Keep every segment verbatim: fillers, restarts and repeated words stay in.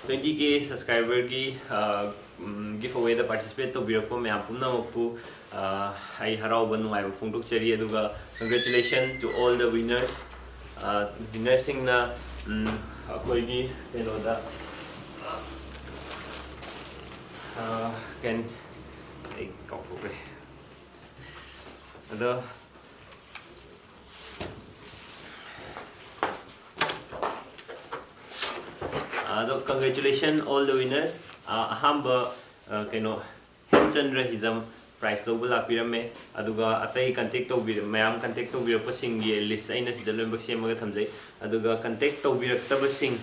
Twenty K subscriberꯒꯤ giveawayꯗ participate ꯇꯧꯕꯤꯔꯛꯄ ꯃꯌꯥꯝ ꯄꯨꯝꯅꯃꯛꯄꯨ ꯑ, ꯑꯩ ꯍꯔꯥꯎꯕ ꯅꯨꯡꯉꯥꯏꯕ ꯐꯣꯡꯗꯣꯛꯆꯔꯤ꯫ ꯑꯗꯨꯒ congratulations to all the winners꯫ ꯑ, winnerꯁꯤꯡꯅ, ꯎꯝ, ꯑꯩꯈꯣꯏꯒꯤ ꯀꯩꯅꯣꯗ, ꯑ, ꯀꯩ-, ꯑꯩ ꯀꯥꯎꯊꯣꯛꯈ꯭ꯔꯦ꯫ ꯑꯗꯣ ꯑꯗꯣ congratulations all the winners꯫ ꯑ, ꯑꯍꯥꯟꯕ, ꯑ, ꯀꯩꯅꯣ, ꯍꯦꯝꯆꯟꯗ꯭ꯔ ꯍꯤꯖꯝ prize ꯂꯧꯕ ꯂꯥꯛꯄꯤꯔꯝꯃꯦ꯫ ꯑꯗꯨꯒ ꯑꯇꯩ contact ꯇꯧꯕꯤꯔ-, ꯃꯌꯥꯝ contact ꯇꯧꯕꯤꯔꯛꯄꯁꯤꯡꯒꯤ list ꯑꯩꯅ ꯁꯤꯗ ꯂꯣꯏꯅꯃꯛ ꯁꯦꯝꯃꯒ ꯊꯝꯖꯩ꯫ ꯑꯗꯨꯒ contact ꯇꯧꯕꯤꯔꯛꯇꯕꯁꯤꯡ,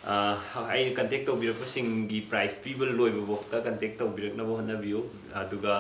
ꯑ, ꯑꯩꯅ contact ꯇꯧꯕꯤꯔꯛꯄꯁꯤꯡꯒꯤ prize ꯄꯤꯕ ꯂꯣꯏꯕꯐꯥꯎꯇ contact ꯇꯧꯕꯤꯔꯛꯅꯕ ꯍꯣꯠꯅꯕꯤꯌꯨ꯫ ꯑꯗꯨꯒ,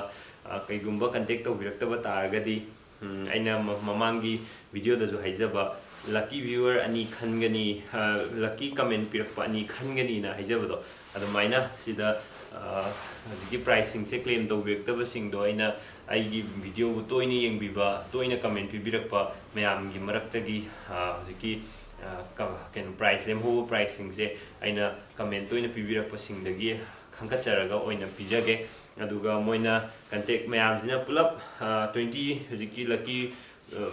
ꯑ, ꯀꯩꯒꯨꯝꯕ contact ꯇꯧꯕꯤꯔꯛꯇꯕ ꯇꯥꯔꯒꯗꯤ, ꯎꯝ, ꯑꯩꯅ ꯃ-, ꯃꯃꯥꯡꯒꯤ videoꯗꯁꯨ ꯍꯥꯏꯖꯕ, lucky viewer ꯑꯅꯤ ꯈꯟꯒꯅꯤ, ꯑ, lucky comment ꯄꯤꯔꯛꯄ ꯑꯅꯤ ꯈꯟꯒꯅꯤꯅ ꯍꯥꯏꯖꯕꯗꯣ, ꯑꯗꯨꯃꯥꯏꯅ ꯁꯤꯗ, ꯑ, ꯍꯧꯖꯤꯛꯀꯤ prizeꯁꯤꯡꯁꯦ claim ꯇꯧꯕꯤꯔꯛꯇꯕꯁꯤꯡꯗꯣ ꯑꯩꯅ ꯑꯩꯒꯤ videoꯕꯨ ꯇꯣꯏꯅ ꯌꯦꯡꯕꯤꯕ, ꯇꯣꯏꯅ comment ꯄꯤꯕꯤꯔꯛꯄ ꯃꯌꯥꯝꯒꯤ ꯃꯔꯛꯇꯒꯤ, ꯑ, ꯍꯧꯖꯤꯛꯀꯤ, ꯑ, ꯀ-, ꯀꯩꯅꯣ, prize ꯂꯦꯝꯍꯧꯕ prizeꯁꯤꯡꯁꯦ ꯑꯩꯅ comment ꯇꯣꯏꯅ ꯄꯤꯕꯤꯔꯛꯄꯁꯤꯡꯗꯒꯤ ꯈꯟꯒꯠꯆꯔꯒ ꯑꯣꯏꯅ ꯄꯤꯖꯒꯦ꯫ ꯑꯗꯨꯒ ꯃꯣꯏꯅ contact ꯃꯌꯥꯝꯁꯤꯅ ꯄꯨꯂꯞ, ꯑ, twenty, ꯍꯧꯖꯤꯛꯀꯤ lucky, ꯑ,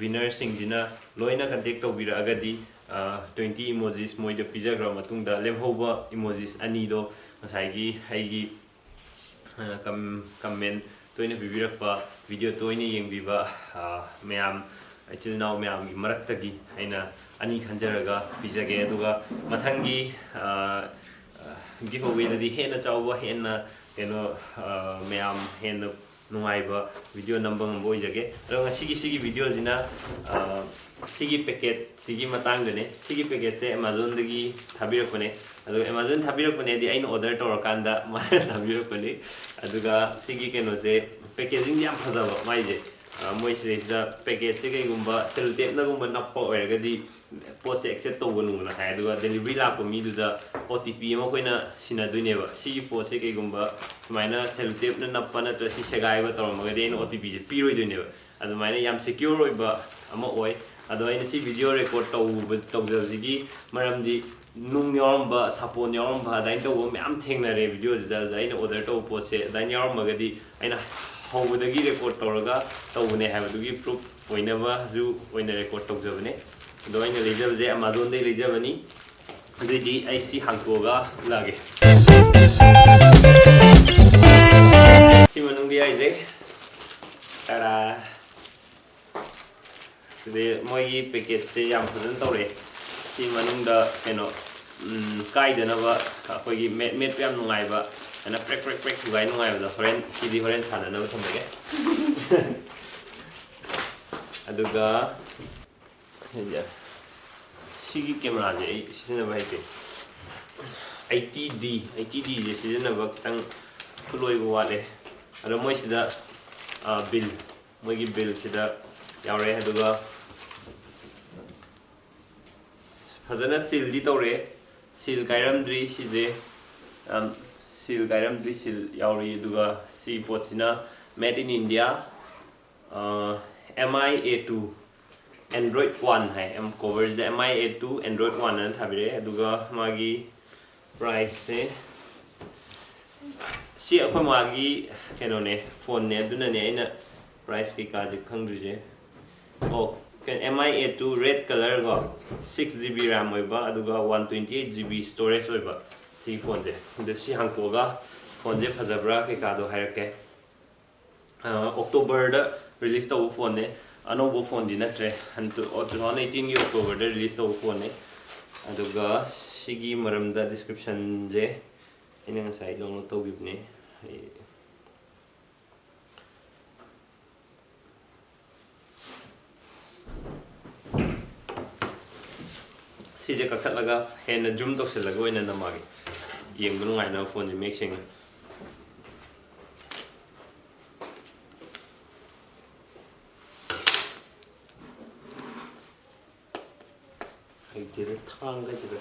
winnerꯁꯤꯡꯁꯤꯅ ꯂꯣꯏꯅ contact ꯇꯧꯕꯤꯔꯛꯑꯒꯗꯤ, ꯑ, twenty emojis ꯃꯣꯏꯗ ꯄꯤꯖꯈ꯭ꯔ ꯃꯇꯨꯡꯗ ꯂꯦꯝꯍꯧꯕ emojis ꯑꯅꯤꯗꯣ ꯉꯁꯥꯏꯒꯤ ꯑꯩꯒꯤ, ꯑ, ꯀꯝ-, comment ꯇꯣꯏꯅ ꯄꯤꯕꯤꯔꯛꯄ, video ꯇꯣꯏꯅ ꯌꯦꯡꯕꯤꯕ, ꯑ, ꯃꯌꯥꯝ, ꯏꯆꯤꯜ ꯏꯅꯥꯎ ꯃꯌꯥꯝꯒꯤ ꯃꯔꯛꯇꯒꯤ ꯑꯩꯅ ꯑꯅꯤ ꯈꯟꯖꯔꯒ ꯄꯤꯖꯒꯦ꯫ ꯑꯗꯨꯒ ꯃꯊꯪꯒꯤ, ꯑ, giveawayꯗꯗꯤ ꯍꯦꯟꯅ ꯆꯥꯎꯕ, ꯍꯦꯟꯅ ꯀꯩꯅꯣ, ꯑ, ꯃꯌꯥꯝ ꯍꯦꯟꯅ ꯅꯨꯡꯉꯥꯏꯕ video ꯅꯝꯕ ꯉꯝꯕ ꯑꯣꯏꯖꯒꯦ꯫ ꯑꯗꯣ ꯉꯁꯤꯒꯤ ꯁꯤꯒꯤ videoꯁꯤꯅ, ꯑ, ꯁꯤꯒꯤ packetꯁꯤꯒꯤ ꯃꯇꯥꯡꯗꯅꯦ꯫ ꯁꯤꯒꯤ packetꯁꯦ Amazonꯗꯒꯤ ꯊꯥꯕꯤꯔꯛꯄꯅꯦ꯫ ꯑꯗꯣ Amazon ꯊꯥꯕꯤꯔꯛꯄꯅꯦꯗꯤ ꯑꯩꯅ order ꯇꯧꯔꯀꯥꯟꯗ ꯃꯥꯅ ꯊꯥꯕꯤꯔꯛꯄꯅꯤ꯫ ꯑꯗꯨꯒ ꯁꯤꯒꯤ ꯀꯩꯅꯣꯁꯦ, packagingꯗꯤ ꯌꯥꯝ ꯐꯖꯕ ꯃꯥꯏꯁꯦ꯫ ꯑ, ꯃꯣꯏ ꯁꯤꯗꯩꯁꯤꯗ packetꯁꯦ ꯀꯩꯒꯨꯝꯕ sellotapeꯅꯒꯨꯝꯕ ꯅꯞꯄ ꯑꯣꯏꯔꯒꯗꯤ ꯄꯣꯠꯁꯦ accept ꯇꯧꯒꯅꯨꯅ ꯍꯥꯏ꯫ ꯑꯗꯨꯒ delivery ꯂꯥꯛꯄ ꯃꯤꯗꯨꯗ OTP ꯑꯃ ꯑꯩꯈꯣꯏꯅ ꯁꯤꯟꯅꯗꯣꯏꯅꯦꯕ꯫ ꯁꯤꯒꯤ ꯄꯣꯠꯁꯦ ꯀꯩꯒꯨꯝꯕ ꯁꯨꯃꯥꯏꯅ sellotapeꯅ ꯅꯞꯄ ꯅꯠꯇ꯭ꯔ ꯁꯤ ꯁꯦꯒꯥꯏꯕ ꯇꯧꯔꯝꯃꯒꯗꯤ ꯑꯩꯅ OTPꯁꯦ ꯄꯤꯔꯣꯏꯗꯣꯏꯅꯦꯕ꯫ ꯑꯗꯨꯃꯥꯏꯅ ꯌꯥꯝ secure ꯑꯣꯏꯕ ꯑꯃ ꯑꯣꯏ꯫ ꯑꯗꯣ ꯑꯩꯅ ꯁꯤ video record ꯇꯧꯕ, ꯇꯧꯖꯕꯁꯤꯒꯤ ꯃꯔꯝꯗꯤ ꯅꯨꯡ ꯌꯥꯎꯔꯝꯕ, ꯁꯥꯄꯣꯟ ꯌꯥꯎꯔꯝꯕ, ꯑꯗꯨꯃꯥꯏꯅ ꯇꯧꯕ ꯃꯌꯥꯝ ꯊꯦꯡꯅꯔꯦ ꯚꯤꯗꯤꯑꯣꯁꯤꯗ꯫ ꯑꯗꯨꯗ ꯑꯩꯅ ꯑꯣꯔꯗꯔ ꯇꯧꯕ ꯄꯣꯠꯁꯦ ꯑꯗꯨꯃꯥꯏꯅ ꯌꯥꯎꯔꯝꯃꯒꯗꯤ, ꯑꯩꯅ ꯍꯧꯕꯗꯒꯤ ꯔꯦꯀꯣꯔꯗ ꯇꯧꯔꯒ ꯇꯧꯕꯅꯦ ꯍꯥꯏꯕꯗꯨꯒꯤ ꯄ꯭ꯔꯨꯞ ꯑꯣꯏꯅꯕꯁꯨ ꯑꯣꯏꯅ ꯔꯦꯀꯣꯔꯗ ꯇꯧꯖꯕꯅꯦ꯫ ꯑꯗꯣ ꯑꯩꯅ ꯂꯩꯖꯕꯁꯦ ꯑꯦꯃꯥꯖꯣꯟꯗꯩ ꯂꯩꯖꯕꯅꯤ꯫ ꯑꯗꯨꯏꯗꯤ ꯑꯩ ꯁꯤ ꯍꯥꯡꯇꯣꯛꯑꯒ ꯎꯠꯂꯛꯑꯒꯦ꯫ ꯁꯤ ꯃꯅꯨꯡꯗ ꯌꯥꯏꯁꯦ꯫ ꯇꯔꯥ꯫ ꯁꯤꯗꯤ ꯃꯣꯏꯒꯤ ꯄꯦꯀꯦꯠꯁꯦ ꯌꯥꯝ ꯐꯖꯅ ꯇꯧꯔꯛꯑꯦ꯫ ꯁꯤ ꯃꯅꯨꯡꯗ ꯀꯩꯅꯣ, ꯎꯝ, ꯀꯥꯏꯗꯅꯕ ꯑꯩꯈꯣꯏꯒꯤ ꯃꯦꯠ ꯃꯦꯠꯄ ꯌꯥꯝ ꯅꯨꯡꯉꯥꯏꯕ, ꯑꯗꯨꯅ ꯄ꯭ꯔꯦꯛ ꯄ꯭ꯔꯦꯛ ꯄ꯭ꯔꯦꯛ ꯊꯨꯒꯥꯏ ꯅꯨꯡꯉꯥꯏꯕꯗꯣ꯫ ꯍꯣꯔꯦꯟ, ꯁꯤꯗꯤ ꯍꯣꯔꯦꯟ ꯁꯥꯟꯅꯅꯕ ꯊꯝꯃꯒꯦ꯫ ꯑꯗꯨꯒ ꯁꯤꯒꯤ ꯀꯦꯃꯦꯔꯥꯁꯦ ꯑꯩ ꯁꯤꯖꯤꯟꯅꯕ ꯍꯩꯇꯦ꯫ ꯑꯩꯠꯇꯤ ꯗꯤ, ꯑꯩꯠꯇꯤ ꯗꯤꯁꯦ ꯁꯤꯖꯤꯟꯅꯕ ꯈꯤꯇꯪ ꯈꯨꯠꯂꯣꯏꯕ ꯋꯥꯠꯂꯦ꯫ ꯑꯗꯣ ꯃꯣꯏꯁꯤꯗ, ꯑ, ꯕꯤꯜ, ꯃꯣꯏꯒꯤ ꯕꯤꯜꯁꯤꯗ ꯌꯥꯎꯔꯦ꯫ ꯑꯗꯨꯒ ꯐꯖꯅ ꯁꯤꯜꯗꯤ ꯇꯧꯔꯦ꯫ ꯁꯤꯜ ꯀꯥꯏꯔꯝꯗ꯭ꯔꯤ ꯁꯤꯁꯦ꯫ ꯑꯝ, ꯁꯤꯜ ꯀꯥꯏꯔꯝꯗ꯭ꯔꯤ, ꯁꯤꯜ ꯌꯥꯎꯔꯤ꯫ ꯑꯗꯨꯒ ꯁꯤ ꯄꯣꯠꯁꯤꯅ Made in India, ꯑ, M I A two Android one ꯍꯥꯏ꯫ ꯑꯦꯝ, ꯀꯣꯚꯔꯁꯤꯗ M I A two Android one ꯑꯅ ꯊꯥꯕꯤꯔꯛꯑꯦ꯫ ꯑꯗꯨꯒ ꯃꯥꯒꯤ ꯄ꯭ꯔꯥꯏꯁꯁꯦ, ꯁꯤ ꯑꯩꯈꯣꯏ ꯃꯥꯒꯤ ꯀꯩꯅꯣꯅꯦ, ꯐꯣꯟꯅꯦ, ꯑꯗꯨꯅꯅꯦ ꯑꯩꯅ ꯄ꯭ꯔꯥꯏꯁ ꯀꯩꯀꯥꯁꯦ ꯈꯪꯗ꯭ꯔꯤꯁꯦ꯫ ꯑꯣ, ꯀꯩꯅꯣ, M I A two red colour ꯀꯣ, six G B RAM ꯑꯣꯏꯕ, ꯑꯗꯨꯒ one twenty eight G B storage ꯑꯣꯏꯕ ꯁꯤꯒꯤ ꯐꯣꯟꯁꯦ꯫ ꯑꯗꯣ ꯁꯤ ꯍꯥꯡꯇꯣꯛꯑꯒ ꯐꯣꯟꯁꯦ ꯐꯖꯕ꯭ꯔꯥ ꯀꯩꯀꯥꯗꯣ ꯍꯥꯏꯔꯛꯀꯦ꯫ ꯑ, ꯑꯣꯛꯇꯣꯕꯔꯗ ꯔꯤꯂꯤꯁ ꯇꯧꯕ ꯐꯣꯟꯅꯦ, ꯑꯅꯧꯕ ꯐꯣꯟꯗꯤ ꯅꯠꯇ꯭ꯔꯦ꯫ ꯍꯟꯇꯨ-, ꯑꯣ, two thousand eighteen ꯒꯤ ꯑꯣꯛꯇꯣꯕꯔꯗ ꯔꯤꯂꯤꯁ ꯇꯧꯕ ꯐꯣꯟꯅꯦ꯫ ꯑꯗꯨꯒ ꯁꯤꯒꯤ ꯃꯔꯝꯗ ꯗꯤꯁꯀ꯭ꯔꯤꯞꯁꯟꯁꯦ ꯑꯩꯅ ꯉꯁꯥꯏ ꯗꯥꯎꯟꯂꯣꯗ ꯇꯧꯈꯤꯕꯅꯦ꯫ ꯑꯩ ꯁꯤꯁꯦ ꯀꯛꯊꯠꯂꯒ ꯍꯦꯟꯅ ꯖꯨꯝ ꯇꯧꯁꯤꯜꯂꯒ ꯑꯣꯏꯅ ꯅꯝꯃꯛꯑꯒꯦ, ꯌꯦꯡꯕ ꯅꯨꯡꯉꯥꯏꯅꯕ ꯐꯣꯟꯁꯦ ꯃꯌꯦꯛ ꯁꯦꯡꯅ꯫ ꯍꯩꯇꯦꯗ, ꯊꯥꯡꯒꯁꯤꯗ꯫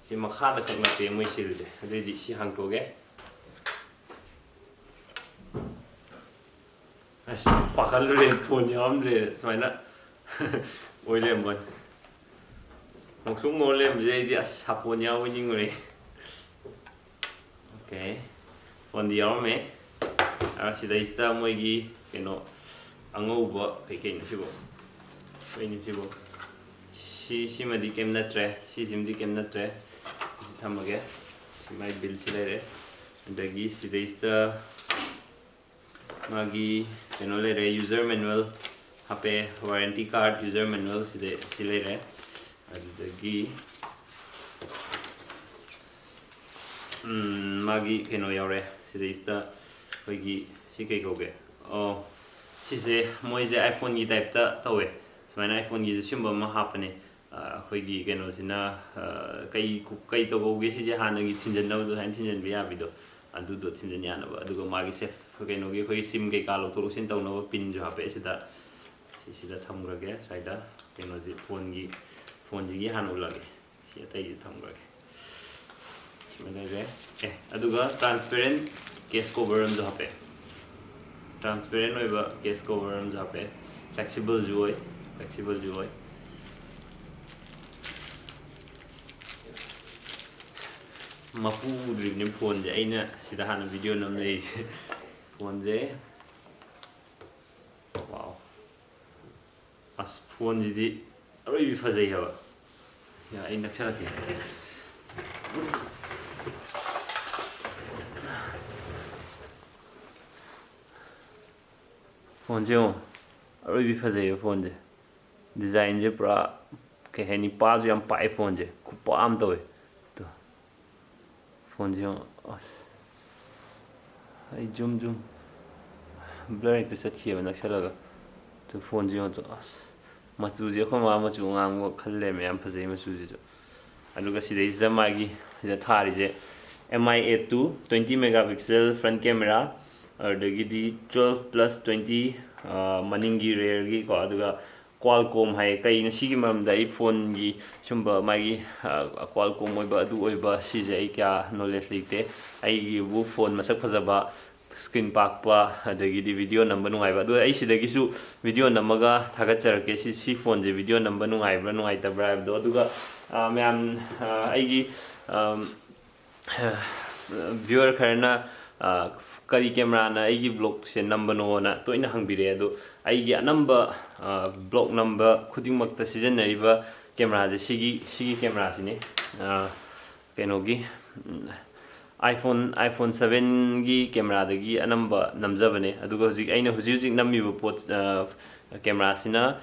ꯁꯤ ꯃꯈꯥꯗ ꯈꯛ ꯅꯞꯄꯦ ꯃꯣꯏ ꯁꯤꯜꯁꯦ꯫ ꯑꯗꯨꯏꯗꯤ ꯁꯤ ꯍꯥꯡꯇꯣꯛꯑꯒꯦ꯫ ꯑꯁ, ꯄꯥꯈꯠꯂꯨꯔꯦ, ꯐꯣꯟ ꯌꯥꯎꯔꯝꯗ꯭ꯔꯦ꯫ ꯁꯨꯃꯥꯏꯅ ꯑꯣꯏ ꯂꯩꯔꯝꯕꯅꯤ꯫ ꯉꯧꯁꯣꯛ ꯉꯧꯔ ꯂꯩꯔꯝꯕꯁꯦ ꯑꯩꯗꯤ, ꯑꯁ, ꯁꯥꯄꯣꯟ ꯌꯥꯎꯕꯣꯏ ꯅꯤꯡꯉꯨꯔꯦ꯫ ꯑꯣꯀꯦ, ꯐꯣꯟꯗꯤ ꯌꯥꯎꯔꯝꯃꯦ꯫ ꯑ, ꯁꯤꯗꯩꯁꯤꯗ ꯃꯣꯏꯒꯤ ꯀꯩꯅꯣ ꯑꯉꯧꯕ ꯀꯩꯀꯩꯅꯣ ꯁꯤꯕꯣ? ꯀꯩꯅꯣ ꯁꯤꯕꯣ? ꯁꯤ, ꯁꯤꯃꯗꯤ ꯀꯩꯝ ꯅꯠꯇ꯭ꯔꯦ, ꯁꯤꯁꯤꯃꯗꯤ ꯀꯩꯝ ꯅꯠꯇ꯭ꯔꯦ꯫ ꯁꯤ ꯊꯝꯃꯒꯦ꯫ ꯁꯤ ꯃꯥꯏ ꯕꯤꯜꯁꯤ ꯂꯩꯔꯦ꯫ ꯑꯗꯒꯤ ꯁꯤꯗꯩꯁꯤꯗ ꯃꯥꯒꯤ ꯀꯩꯅꯣ ꯂꯩꯔꯦ, user manual ꯍꯥꯞꯄꯦ, warranty card, user manual ꯁꯤꯗ, ꯁꯤ ꯂꯩꯔꯦ꯫ ꯑꯗꯨꯗꯒꯤ, ꯎꯝ, ꯃꯥꯒꯤ ꯀꯩꯅꯣ ꯌꯥꯎꯔꯦ ꯁꯤꯗꯩꯁꯤꯗ꯫ ꯑꯩꯈꯣꯏꯒꯤ ꯁꯤ ꯀꯩ ꯀꯧꯒꯦ? ꯑꯣ, ꯁꯤꯁꯦ ꯃꯣꯏꯁꯦ iPhone-ꯒꯤ type-ꯇ ꯇꯧꯋꯦ꯫ ꯁꯨꯃꯥꯏꯅ iPhone-ꯒꯤꯁꯨ ꯁꯤꯒꯨꯝꯕ ꯑꯃ ꯍꯥꯞꯄꯅꯦ꯫ ꯑ, ꯑꯩꯈꯣꯏꯒꯤ ꯀꯩꯅꯣꯁꯤꯅ, ꯑ, ꯀꯩ, ꯀꯩ ꯇꯧꯍꯧꯒꯦ ꯁꯤꯁꯦ ꯍꯥꯟꯅꯒꯤ ꯊꯤꯟꯖꯟꯅꯕꯗꯣ, ꯁꯨꯃꯥꯏꯅ ꯊꯤꯟꯖꯟꯕ ꯌꯥꯕꯤꯗꯣ, ꯑꯗꯨꯗꯣ ꯊꯤꯟꯖꯟ ꯌꯥꯅꯕ꯫ ꯑꯗꯨꯒ ꯃꯥꯒꯤ safe, ꯀꯩꯅꯣꯒꯤ ꯑꯩꯈꯣꯏꯒꯤ SIM ꯀꯩꯀꯥ ꯂꯧꯊꯣꯛ ꯂꯧꯁꯤꯟ ꯇꯧꯅꯕ pin-ꯁꯨ ꯍꯥꯞꯄꯛꯑꯦ ꯁꯤꯗ꯫ ꯁꯤꯁꯤꯗ ꯊꯝꯈ꯭ꯔꯒꯦ ꯁ꯭ꯋꯥꯏꯗ꯫ ꯀꯩꯅꯣꯁꯤ, ꯐꯣꯟꯒꯤ, ꯐꯣꯟꯁꯤꯒꯤ ꯍꯥꯟꯅ ꯎꯠꯂꯒꯦ꯫ ꯁꯤ ꯑꯇꯩꯁꯤ ꯊꯝꯈ꯭ꯔꯒꯦ꯫ ꯁꯤꯃ ꯂꯩꯔꯦ꯫ ꯑꯦ, ꯑꯗꯨꯒ transparent case cover ꯑꯃꯁꯨ ꯍꯥꯞꯄꯛꯑꯦ꯫ Transparent ꯑꯣꯏꯕ case cover ꯑꯃꯁꯨ ꯍꯥꯞꯄꯛꯑꯦ꯫ Flexible-ꯁꯨ ꯑꯣꯏ, flexible-ꯁꯨ ꯑꯣꯏ꯫ ꯃꯄꯨ ꯎꯗ꯭ꯔꯤꯕꯅꯤ ꯐꯣꯟꯁꯦ꯫ ꯑꯩꯅ ꯁꯤꯗ ꯍꯥꯟꯅ video ꯅꯝ ꯂꯩꯔꯤꯁꯦ꯫ ꯐꯣꯟꯁꯦ, wow꯫ ꯑꯁ, ꯐꯣꯟꯁꯤꯗꯤ ꯑꯔꯣꯏꯕꯤ ꯐꯖꯩ ꯍꯥꯏꯕ꯫ ꯌꯥ, ꯑꯩ ꯅꯛꯁꯜꯂꯛꯀꯦ꯫ ꯐꯣꯟꯁꯦ ꯌꯦꯡꯉꯣ, ꯑꯔꯣꯏꯕꯤ ꯐꯖꯩꯌꯦ ꯐꯣꯟꯁꯦ꯫ Design-ꯁꯦ ꯄꯨꯔꯥ, ꯀꯩ ꯍꯥꯏꯅꯤ, ꯄꯥꯁꯨ ꯌꯥꯝ ꯄꯥꯛꯑꯦ ꯐꯣꯟꯁꯦ, ꯈꯨꯄꯥꯛ ꯑꯃ ꯇꯧꯋꯦ꯫ ꯇꯣ, ꯐꯣꯟꯁꯦ ꯌꯦꯡꯉꯣ, ꯑꯁ, ꯑꯩ zoom, zoom, blur ꯍꯦꯛꯇ ꯆꯠꯈꯤꯑꯕ ꯅꯛꯁꯜꯂꯒ꯫ ꯇꯨ, ꯐꯣꯟꯁꯦ ꯌꯦꯡꯉꯣ ꯇꯨ, ꯑꯁ, ꯃꯆꯨꯁꯦ ꯑꯩꯈꯣꯏ ꯃꯥ ꯃꯆꯨ ꯑꯉꯥꯡꯕ ꯈꯜ ꯂꯩꯔꯝꯃꯦ, ꯌꯥꯝ ꯐꯖꯩ ꯃꯆꯨꯁꯤꯁꯨ꯫ ꯑꯗꯨꯒ ꯁꯤꯗꯩꯁꯤꯗ ꯃꯥꯒꯤ ꯁꯤꯗ ꯊꯥꯔꯤꯁꯦ M I eight two, twenty megapixel front camera, ꯑꯗꯨꯗꯒꯤꯗꯤ twelve plus twenty, ꯑ, ꯃꯅꯤꯡꯒꯤ rear-ꯒꯤꯀꯣ, ꯑꯗꯨꯒ Qualcomm ꯍꯥꯏ꯫ ꯀꯩꯅꯣ ꯁꯤꯒꯤ ꯃꯔꯝꯗ ꯑꯩ ꯐꯣꯟꯒꯤ ꯁꯨꯝꯕ ꯃꯥꯒꯤ, ꯑ, Qualcomm ꯑꯣꯏꯕ ꯑꯗꯨ ꯑꯣꯏꯕ ꯁꯤꯁꯦ ꯑꯩ ꯀꯌꯥ knowledge ꯂꯩꯇꯦ꯫ ꯑꯩꯒꯤꯕꯨ ꯐꯣꯟ ꯃꯁꯛ ꯐꯖꯕ, ꯁ꯭ꯀ꯭ꯔꯤꯟ ꯄꯥꯛꯄ, ꯑꯗꯒꯤꯗꯤ ꯚꯤꯗꯤꯑꯣ ꯅꯝꯕ ꯅꯨꯡꯉꯥꯏꯕ꯫ ꯑꯗꯣ ꯑꯩ ꯁꯤꯗꯒꯤꯁꯨ ꯚꯤꯗꯤꯑꯣ ꯅꯝꯃꯒ ꯊꯥꯒꯠꯆꯔꯛꯀꯦ, ꯁꯤ ꯁꯤ ꯐꯣꯟꯁꯦ ꯚꯤꯗꯤꯑꯣ ꯅꯝꯕ ꯅꯨꯡꯉꯥꯏꯕ꯭ꯔꯥ ꯅꯨꯡꯉꯥꯏꯇꯕ꯭ꯔꯥ ꯍꯥꯏꯕꯗꯣ꯫ ꯑꯗꯨꯒ ꯃꯌꯥꯝ, ꯑꯩꯒꯤ ꯚ꯭ꯌꯨꯋꯔ ꯈꯔꯅ ꯀꯔꯤ ꯀꯦꯃꯦꯔꯥꯅ ꯑꯩꯒꯤ ꯕ꯭ꯂꯣꯛꯁꯦ ꯅꯝꯕꯅꯣꯅ ꯇꯣꯏꯅ ꯍꯪꯕꯤꯔꯛꯑꯦ꯫ ꯑꯗꯣ ꯑꯩꯒꯤ ꯑꯅꯝꯕ ꯕ꯭ꯂꯣꯛ ꯅꯝꯕ ꯈꯨꯗꯤꯡꯃꯛꯇ ꯁꯤꯖꯤꯟꯅꯔꯤꯕ ꯀꯦꯃꯦꯔꯥꯁꯦ ꯁꯤꯒꯤ ꯁꯤꯒꯤ ꯀꯦꯃꯦꯔꯥꯁꯤꯅꯤ꯫ ꯀꯩꯅꯣꯒꯤ iPhone iPhone sevenꯒꯤ ꯀꯦꯃꯦꯔꯥꯗꯒꯤ ꯑꯅꯝꯕ ꯅꯝꯖꯕꯅꯦ꯫ ꯑꯗꯨꯒ ꯍꯧꯖꯤꯛ ꯑꯩꯅ ꯍꯧꯖꯤꯛ ꯍꯧꯖꯤꯛ ꯅꯝꯃꯤꯕ ꯄꯣꯠ ꯀꯦꯃꯦꯔꯥꯁꯤꯅ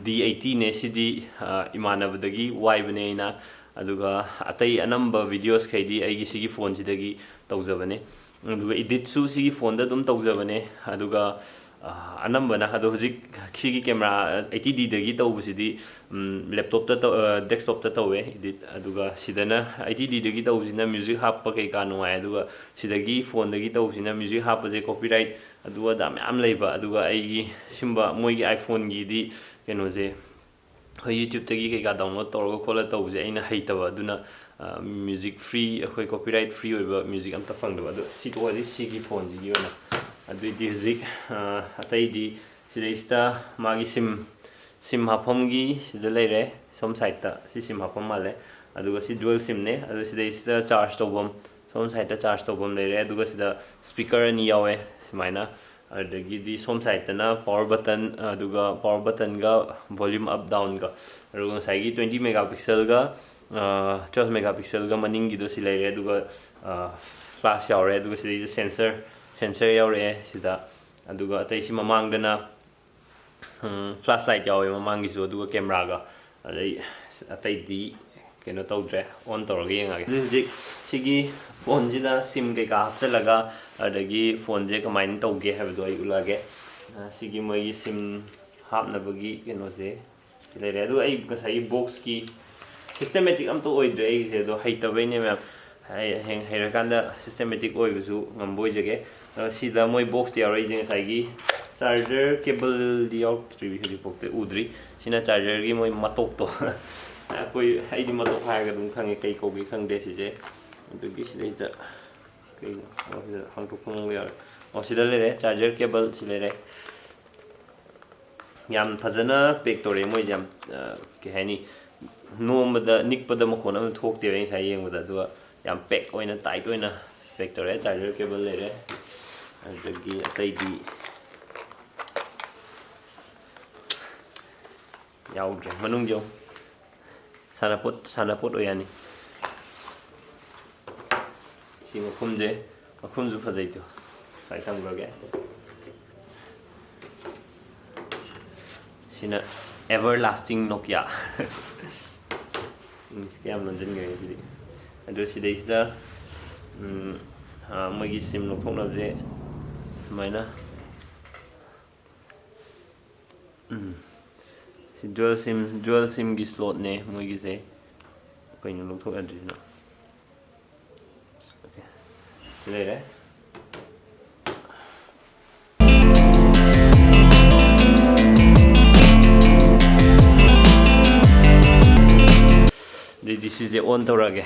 D eightyꯅꯦ꯫ ꯁꯤꯗꯤ ꯏꯃꯥꯟꯅꯕꯗꯒꯤ ꯋꯥꯏꯕꯅꯦ ꯑꯩꯅ꯫ ꯑꯗꯨꯒ ꯑꯇꯩ ꯑꯅꯝꯕ ꯚꯤꯗꯤꯑꯣꯁꯈꯩꯗꯤ ꯑꯩꯒꯤ ꯁꯤꯒꯤ ꯐꯣꯟꯁꯤꯗꯒꯤ ꯇꯧꯖꯕꯅꯦ꯫ ꯑꯗꯨꯒ ꯏꯗꯤꯠꯁꯨ ꯁꯤꯒꯤ ꯐꯣꯟꯗ ꯑꯗꯨꯝ ꯇꯧꯖꯕꯅꯦ꯫ ꯑꯗꯨꯒ ꯑꯅꯝꯕꯅ ꯑꯗꯣ ꯍꯧꯖꯤꯛ ꯁꯤꯒꯤ ꯀꯦꯃꯦꯔꯥ eighty Dꯗꯒꯤ ꯇꯧꯕꯁꯤꯗꯤ ꯂꯦꯞꯇꯣꯞꯇ ꯇꯧ ꯗꯦꯁꯛꯇꯣꯞꯇ ꯇꯧꯋꯦ ꯏꯗꯤꯠ꯫ ꯑꯗꯨꯒ ꯁꯤꯗꯅ eighty Dꯗꯒꯤ ꯇꯧꯕꯁꯤꯅ ꯃ꯭ꯌꯨꯖꯤꯛ ꯍꯥꯞꯄ ꯀꯩꯀꯥ ꯅꯨꯡꯉꯥꯏ꯫ ꯑꯗꯨꯒ ꯁꯤꯗꯒꯤ ꯐꯣꯟꯗꯒꯤ ꯇꯧꯕꯁꯤꯅ ꯃ꯭ꯌꯨꯖꯤꯛ ꯍꯥꯞꯄꯁꯦ ꯀꯣꯄꯤꯔꯥꯏꯠ ꯑꯗꯨ ꯑꯗꯥ ꯃꯌꯥꯝ ꯂꯩꯕ꯫ ꯑꯗꯨꯒ ꯑꯩꯒꯤ ꯁꯤꯒꯨꯝꯕ ꯃꯣꯏꯒꯤ iPhoneꯒꯤꯗꯤ ꯀꯩꯅꯣꯁꯦ ꯑꯩꯈꯣꯏ YouTubeꯇꯒꯤ ꯀꯩꯀꯥ ꯗꯥꯎꯟꯂꯣꯗ ꯇꯧꯔꯒ ꯈꯣꯠꯂ ꯇꯧꯕꯁꯦ ꯑꯩꯅ ꯍꯩꯇꯕ꯫ ꯑꯗꯨꯅ ꯃ꯭ꯌꯨꯖꯤꯛ ꯐ꯭ꯔꯤ, ꯑꯩꯈꯣꯏ ꯀꯣꯄꯤꯔꯥꯏꯠ ꯐ꯭ꯔꯤ ꯑꯣꯏꯕ ꯃ꯭ꯌꯨꯖꯤꯛ ꯑꯝꯇ ꯐꯪꯗꯕ꯫ ꯑꯗꯣ ꯁꯤ ꯇꯣꯛꯑꯗꯤ ꯁꯤꯒꯤ ꯐꯣꯟꯁꯤꯒꯤ ꯑꯣꯏꯅ꯫ ꯑꯗꯨꯏꯗꯤ ꯍꯧꯖꯤꯛ ꯑꯇꯩꯗꯤ ꯁꯤꯗꯩꯁꯤꯗ ꯃꯥꯒꯤ ꯁꯤꯝ ꯁꯤꯝ ꯍꯥꯞꯐꯝꯒꯤ ꯁꯤꯗ ꯂꯩꯔꯦ꯫ ꯁꯣꯝ ꯁꯥꯏꯠꯇ ꯁꯤ ꯁꯤꯝ ꯍꯥꯞꯐꯝ ꯃꯥꯜꯂꯦ꯫ ꯑꯗꯨꯒ ꯁꯤ ꯗꯨꯋꯦꯜ ꯁꯤꯝꯅꯦ꯫ ꯑꯗꯨ ꯁꯤꯗꯩꯁꯤꯗ ꯆꯥꯔꯖ ꯇꯧꯐꯝ, ꯁꯣꯝ ꯁꯥꯏꯠꯇ ꯆꯥꯔꯖ ꯇꯧꯐꯝ ꯂꯩꯔꯦ꯫ ꯑꯗꯨꯒ ꯁꯤꯗ ꯁ꯭ꯄꯤꯀꯔ ꯑꯅꯤ ꯌꯥꯎꯋꯦ ꯁꯨꯃꯥꯏꯅ꯫ ꯑꯗꯨꯗꯒꯤꯗꯤ ꯁꯣꯝ ꯁꯥꯏꯠꯇꯅ ꯄꯋꯥꯔ ꯕꯇꯟ, ꯑꯗꯨꯒ ꯄꯋꯥꯔ ꯕꯇꯟꯒ volume up downꯒ, ꯑꯗꯨꯒ ꯉꯁꯥꯏꯒꯤ twenty megapixelꯒ twelve megapixelꯒ ꯃꯅꯤꯡꯒꯤꯗꯣ ꯁꯤ ꯂꯩꯔꯦ꯫ ꯑꯗꯨꯒ ꯐ꯭ꯂꯥꯁ ꯌꯥꯎꯔꯦ꯫ ꯑꯗꯨꯒ ꯁꯤꯗꯩꯁꯤꯗ ꯁꯦꯟꯁꯔ ꯁꯦꯟꯁꯔ ꯌꯥꯎꯔꯛꯑꯦ ꯁꯤꯗ꯫ ꯑꯗꯨꯒ ꯑꯇꯩꯁꯤ ꯃꯃꯥꯡꯗꯅ ꯐ꯭ꯂꯥꯁ ꯂꯥꯏꯠ ꯌꯥꯎꯋꯦ ꯃꯃꯥꯡꯒꯤꯁꯨ꯫ ꯑꯗꯨꯒ ꯀꯦꯃꯦꯔꯥꯒ꯫ ꯑꯗꯩ ꯑꯇꯩꯗꯤ ꯀꯩꯅꯣ ꯇꯧꯗ꯭ꯔꯦ, ꯑꯣꯟ ꯇꯧꯔꯒ ꯌꯦꯡꯉꯒꯦ꯫ ꯍꯧꯖꯤꯛ ꯍꯧꯖꯤꯛ ꯁꯤꯒꯤ ꯐꯣꯟꯁꯤꯗ ꯁꯤꯝ ꯀꯩꯀꯥ ꯍꯥꯞꯆꯤꯜꯂꯒ, ꯑꯗꯒꯤ ꯐꯣꯟꯁꯦ ꯀꯃꯥꯏꯅ ꯇꯧꯒꯦ ꯍꯥꯏꯕꯗꯣ ꯑꯩ ꯎꯠꯂꯛꯑꯒꯦ꯫ ꯁꯤꯒꯤ ꯃꯣꯏꯒꯤ ꯁꯤꯝ ꯍꯥꯞꯅꯕꯒꯤ ꯀꯩꯅꯣꯁꯦ ꯁꯤ ꯂꯩꯔꯦ꯫ ꯑꯗꯨꯒ ꯑꯩ ꯉꯁꯥꯏꯒꯤ ꯕꯣꯛꯁꯀꯤ ꯁꯤꯁꯇꯦꯃꯦꯇꯤꯛ ꯑꯝꯇ ꯑꯣꯏꯗ꯭ꯔꯦ ꯑꯩꯒꯤꯁꯦ, ꯑꯗꯣ ꯍꯩꯇꯕꯩꯅꯦ ꯃꯌꯥꯝ꯫ ꯍꯌꯦꯡ ꯍꯩꯔꯀꯥꯟꯗ ꯁꯤꯁꯇꯦꯃꯦꯇꯤꯛ ꯑꯣꯏꯕꯁꯨ ꯉꯝꯕ ꯑꯣꯏꯖꯒꯦ꯫ ꯑꯗꯣ ꯁꯤꯗ ꯃꯣꯏ ꯕꯣꯛꯁꯇ ꯌꯥꯎꯔꯛꯏꯁꯦ ꯉꯁꯥꯏꯒꯤ ꯆꯥꯔꯖꯔ ꯀꯦꯕꯜꯗꯤ ꯌꯥꯎꯔꯛꯇ꯭ꯔꯤꯕ, ꯍꯧꯖꯤꯛꯐꯥꯎꯗꯤ ꯎꯗ꯭ꯔꯤ꯫ ꯁꯤꯅ ꯆꯥꯔꯖꯔꯒꯤ ꯃꯣꯏ ꯃꯇꯣꯛꯇꯣ꯫ ꯑꯩꯈꯣꯏ, ꯑꯩꯗꯤ ꯃꯇꯣꯛ ꯍꯥꯏꯔꯒ ꯑꯗꯨꯝ ꯈꯪꯉꯦ, ꯀꯩ ꯀꯧꯒꯦ ꯈꯪꯗꯦ ꯁꯤꯁꯦ꯫ ꯑꯗꯨꯒꯤ ꯁꯤꯗꯩꯁꯤꯗ ꯀꯩꯅꯣ? ꯑꯣ, ꯁꯤꯗ ꯍꯥꯡꯗꯣꯛꯐꯝ ꯑꯃ ꯌꯥꯎꯔꯦ꯫ ꯑꯣ, ꯁꯤꯗ ꯂꯩꯔꯦ, ꯆꯥꯔꯖꯔ ꯀꯦꯕꯜ ꯁꯤ ꯂꯩꯔꯦ꯫ ꯌꯥꯝ ꯐꯖꯅ ꯄꯦꯛ ꯇꯧꯔꯦ ꯃꯣꯏꯁꯦ, ꯌꯥꯝ, ꯑ, ꯀꯩ ꯍꯥꯏꯅꯤ, ꯅꯣꯝꯕꯗ, ꯅꯤꯛꯄꯗ ꯃꯈꯣꯟ ꯑꯃ ꯊꯣꯛꯇꯦꯕ ꯑꯩ ꯉꯁꯥꯏ ꯌꯦꯡꯕꯗ꯫ ꯑꯗꯨꯒ ꯌꯥꯝ ꯄꯦꯛ ꯑꯣꯏꯅ, ꯇꯥꯏꯠ ꯑꯣꯏꯅ ꯄꯦꯛ ꯇꯧꯔꯦ꯫ ꯆꯥꯔꯖꯔ ꯀꯦꯕꯜ ꯂꯩꯔꯦ, ꯑꯗꯒꯤ ꯑꯇꯩꯗꯤ ꯌꯥꯎꯗ꯭ꯔꯦ꯫ ꯃꯅꯨꯡ ꯌꯧ꯫ ꯁꯥꯟꯅꯄꯣꯠ, ꯁꯥꯟꯅꯄꯣꯠ ꯑꯣꯏ ꯌꯥꯅꯤ꯫ ꯁꯤ ꯃꯈꯨꯝꯁꯦ, ꯃꯈꯨꯝꯁꯨ ꯐꯖꯩꯗꯣ꯫ ꯁ꯭ꯋꯥꯏ ꯊꯝꯈ꯭ꯔꯒꯦ꯫ ꯁꯤꯅ Everlasting Nokia꯫ ꯏꯪꯂꯤꯁꯀ ꯌꯥꯝ ꯂꯣꯟꯁꯤꯟꯈ꯭ꯔꯦ ꯉꯁꯤꯗꯤ꯫ ꯑꯗꯨ ꯁꯤꯗꯩꯁꯤꯗ, ꯎꯝ, ꯑ, ꯃꯣꯏꯒꯤ ꯁꯤꯝ ꯂꯧꯊꯣꯛꯅꯕꯁꯦ ꯁꯨꯃꯥꯏꯅ, ꯎꯝ, ꯁꯤ dual sim, dual simꯒꯤ slotꯅꯦ ꯃꯣꯏꯒꯤꯁꯦ꯫ ꯀꯩꯅꯣ ꯂꯧꯊꯣꯛ ꯌꯥꯗ꯭ꯔꯤꯁꯤꯅ? Okay, ꯁꯤ ꯂꯩꯔꯦ꯫ ꯑꯗꯩꯗꯤ ꯁꯤꯁꯦ on ꯇꯧꯔꯛꯑꯒꯦ꯫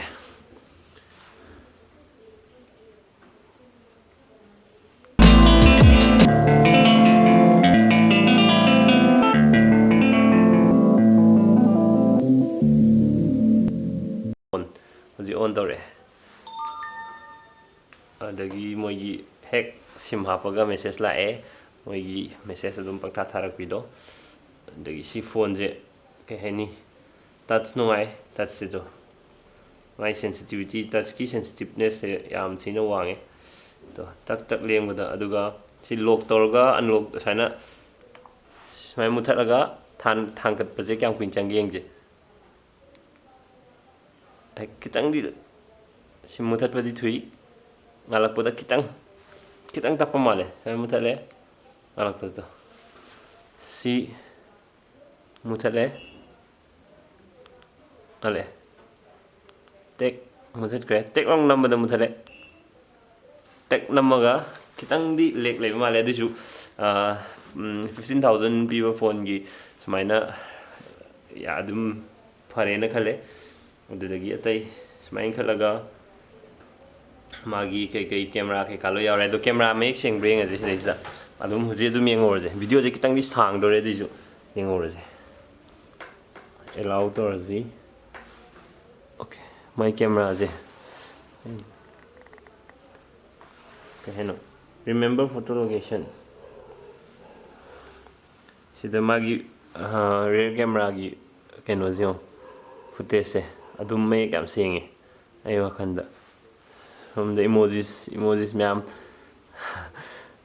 On, ꯍꯧꯖꯤꯛ on ꯇꯧꯔꯛꯑꯦ꯫ ꯑꯗꯒꯤ ꯃꯣꯏꯒꯤ ꯍꯦꯛ ꯁꯤꯝ ꯍꯥꯞꯄꯒ message ꯂꯥꯛꯑꯦ, ꯃꯣꯏꯒꯤ message ꯑꯗꯨꯝ ꯄꯪꯊꯥ ꯊꯥꯔꯛꯄꯤꯗꯣ꯫ ꯑꯗꯒꯤ ꯁꯤ ꯐꯣꯟꯁꯦ ꯀꯩ ꯍꯥꯏꯅꯤ, touch ꯅꯨꯡꯉꯥꯏ, touchꯁꯤꯁꯨ꯫ ꯃꯥꯏ sensitivity, touchꯀꯤ sensitivenessꯁꯦ ꯌꯥꯝ ꯊꯤꯅ ꯋꯥꯡꯉꯦ꯫ ꯑꯗꯣ ꯇꯛ ꯇꯛ ꯂꯦꯡꯕꯗ, ꯑꯗꯨꯒ ꯁꯤ lock ꯇꯧꯔꯒ unlock ꯁꯨꯃꯥꯏꯅ, ꯁꯨꯃꯥꯏꯅ ꯃꯨꯊꯠꯂꯒ ꯊꯥꯡ-, ꯊꯥꯡꯒꯠꯄꯁꯦ ꯀꯌꯥꯝ ꯀꯨꯏꯅ ꯆꯪꯒꯦ ꯌꯦꯡꯁꯦ꯫ ꯍꯦꯛ ꯈꯤꯇꯪꯗꯤ ꯁꯤ ꯃꯨꯊꯠꯄꯗꯤ ꯊꯨꯏ, ꯉꯥꯜꯂꯛꯄꯗ ꯈꯤꯇꯪ, ꯈꯤꯇꯪ ꯇꯞꯄ ꯃꯥꯜꯂꯦ꯫ ꯁꯨꯃꯥꯏꯅ ꯃꯨꯊꯠꯂꯦ, ꯉꯥꯜꯂꯛꯄꯗꯣ꯫ ꯁꯤ ꯃꯨꯊꯠꯂꯦ꯫ ꯉꯥꯜꯂꯛꯑꯦ꯫ ꯇꯦꯛ ꯃꯨꯊꯠꯈ꯭ꯔꯦ꯫ ꯇꯦꯛ ꯂꯥꯎ ꯅꯝꯕꯗ ꯃꯨꯊꯠꯂꯦ꯫ ꯇꯦꯛ ꯅꯝꯃꯒ ꯈꯤꯇꯪꯗꯤ lag ꯂꯩꯕ ꯃꯥꯜꯂꯦ꯫ ꯑꯗꯨꯏꯁꯨ, ꯑ, ꯎꯝ, fifteen thousand ꯄꯤꯕ ꯐꯣꯟꯒꯤ ꯁꯨꯃꯥꯏꯅ, ꯌꯥ, ꯑꯗꯨꯝ ꯐꯔꯦꯅ ꯈꯜꯂꯦ꯫ ꯑꯗꯨꯗꯒꯤ ꯑꯇꯩ ꯁꯨꯃꯥꯏꯅ ꯈꯜꯂꯒ ꯃꯥꯒꯤ ꯀꯩꯀꯩ ꯀꯦꯃꯦꯔꯥ ꯀꯩꯀꯥ ꯂꯣꯏ ꯌꯥꯎꯔꯦ꯫ ꯑꯗꯣ ꯀꯦꯃꯦꯔꯥ ꯃꯌꯦꯛ ꯁꯦꯡꯕ꯭ꯔꯥ ꯌꯦꯡꯉꯁꯦ ꯁꯤꯗꯩꯁꯤꯗ꯫ ꯑꯗꯨꯝ ꯍꯧꯖꯤꯛ ꯑꯗꯨꯝ ꯌꯦꯡꯍꯧꯔꯁꯦ꯫ ꯚꯤꯗꯤꯑꯣꯁꯦ ꯈꯤꯇꯪꯗꯤ ꯁꯥꯡꯗꯣꯔꯦ, ꯑꯗꯨꯏꯁꯨ ꯌꯦꯡꯍꯧꯔꯁꯦ꯫ ꯑꯦꯂꯥꯎ ꯇꯧꯔꯁꯤ꯫ ꯑꯣꯀꯦ, ꯃꯥꯏ ꯀꯦꯃꯦꯔꯥꯁꯦ ꯀꯩ ꯍꯥꯏꯅꯣ, ꯔꯤꯃꯦꯝꯕꯔ ꯐꯣꯇꯣ ꯂꯣꯀꯦꯁꯟ꯫ ꯁꯤꯗ ꯃꯥꯒꯤ ꯔꯤꯌꯔ ꯀꯦꯃꯦꯔꯥꯒꯤ ꯀꯩꯅꯣꯁꯦ ꯌꯦꯡꯉꯣ, ꯐꯨꯇꯦꯖꯁꯦ ꯑꯗꯨꯝ ꯃꯌꯦꯛ ꯌꯥꯝ ꯁꯦꯡꯉꯦ ꯑꯩ ꯋꯥꯈꯜꯗ꯫ ꯁꯣꯝꯗ ꯏꯃꯣꯖꯤꯁ ꯏꯃꯣꯖꯤꯁ ꯃꯌꯥꯝ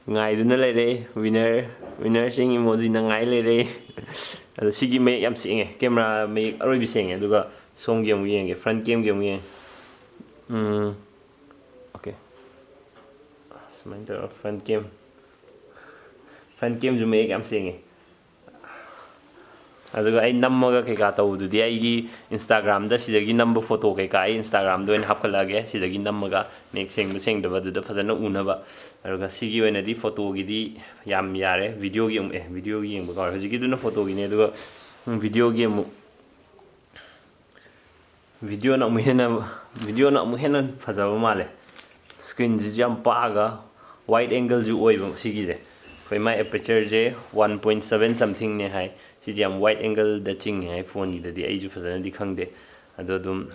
ꯉꯥꯏꯗꯨꯅ ꯂꯩꯔꯦ꯫ ꯋꯤꯅꯔ ꯋꯤꯅꯔꯁꯤꯡ ꯏꯃꯣꯖꯤꯅ ꯉꯥꯏ ꯂꯩꯔꯦ꯫ ꯑꯗꯣ ꯁꯤꯒꯤ ꯃꯌꯦꯛ ꯌꯥꯝ ꯁꯦꯡꯉꯦ, ꯀꯦꯃꯦꯔꯥ ꯃꯌꯦꯛ ꯑꯔꯣꯏꯕꯤ ꯁꯦꯡꯉꯦ꯫ ꯑꯗꯨꯒ ꯁꯣꯝꯒꯤ ꯑꯃꯨꯛ ꯌꯦꯡꯒꯦ, ꯐ꯭ꯔꯟ ꯀꯦꯝꯒꯤ ꯑꯃꯨꯛ ꯌꯦꯡꯒꯦ꯫ ꯎꯝ, ꯑꯣꯀꯦ, ꯁꯨꯃꯥꯏꯅ ꯇꯧꯔꯒ ꯐ꯭ꯔꯟ ꯀꯦꯝ ꯐ꯭ꯔꯟ ꯀꯦꯝꯁꯨ ꯃꯌꯦꯛ ꯌꯥꯝ ꯁꯦꯡꯉꯦ꯫ ꯑꯗꯨꯒ ꯑꯩ ꯅꯝꯃꯒ ꯀꯩꯀꯥ ꯇꯧꯕꯗꯨꯗꯤ ꯑꯩꯒꯤ ꯏꯟꯁꯇꯥꯒ꯭ꯔꯥꯝꯗ ꯁꯤꯗꯒꯤ ꯅꯝꯕ ꯐꯣꯇꯣ ꯀꯩꯀꯥ ꯑꯩ ꯏꯟꯁꯇꯥꯒ꯭ꯔꯥꯝꯗ ꯑꯣꯏꯅ ꯍꯥꯞꯀꯠꯂꯛꯑꯒꯦ꯫ ꯁꯤꯗꯒꯤ ꯅꯝꯃꯒ ꯃꯌꯦꯛ ꯁꯦꯡꯕ ꯁꯦꯡꯗꯕ ꯑꯗꯨꯗ ꯐꯖꯅ ꯎꯅꯕ꯫ ꯑꯗꯨꯒ ꯁꯤꯒꯤ ꯑꯣꯏꯅꯗꯤ ꯐꯣꯇꯣꯒꯤꯗꯤ ꯌꯥꯝ ꯌꯥꯔꯦ꯫ ꯚꯤꯗꯤꯑꯣꯒꯤ ꯑꯃꯨꯛ, ꯑꯦ, ꯚꯤꯗꯤꯑꯣꯒꯤ ꯌꯦꯡꯕ ꯀꯥꯎꯔꯦ꯫ ꯍꯧꯖꯤꯛꯀꯤꯗꯨꯅ ꯐꯣꯇꯣꯒꯤꯅꯦ, ꯑꯗꯨꯒ ꯎꯝ, ꯚꯤꯗꯤꯑꯣꯒꯤ ꯑꯃꯨꯛ ꯚꯤꯗꯤꯑꯣꯅ ꯑꯃꯨꯛ ꯍꯦꯟꯅ ꯚꯤꯗꯤꯑꯣꯅ ꯑꯃꯨꯛ ꯍꯦꯟꯅ ꯐꯖꯕ ꯃꯥꯜꯂꯦ꯫ ꯁ꯭ꯀ꯭ꯔꯤꯟꯁꯤꯁꯨ ꯌꯥꯝ ꯄꯥꯛꯑꯒ ꯋꯥꯏꯠ ꯑꯦꯡꯒꯜꯁꯨ ꯑꯣꯏꯕ ꯁꯤꯒꯤꯁꯦ꯫ ꯑꯩꯈꯣꯏ ꯃꯥꯏ ꯑꯦꯄꯔꯆꯔꯁꯦ ꯋꯥꯟ ꯄꯣꯏꯟ ꯁꯕꯦꯟ ꯁꯝꯊꯤꯡꯅꯦ ꯍꯥꯏ꯫ ꯁꯤꯁꯦ ꯌꯥꯝ ꯋꯥꯏꯠ ꯑꯦꯡꯒꯜꯗ ꯆꯤꯡꯉꯦ ꯍꯥꯏ ꯐꯣꯟꯒꯤꯗꯗꯤ, ꯑꯩꯁꯨ ꯐꯖꯅꯗꯤ ꯈꯪꯗꯦ꯫ ꯑꯗꯣ ꯑꯗꯨꯝ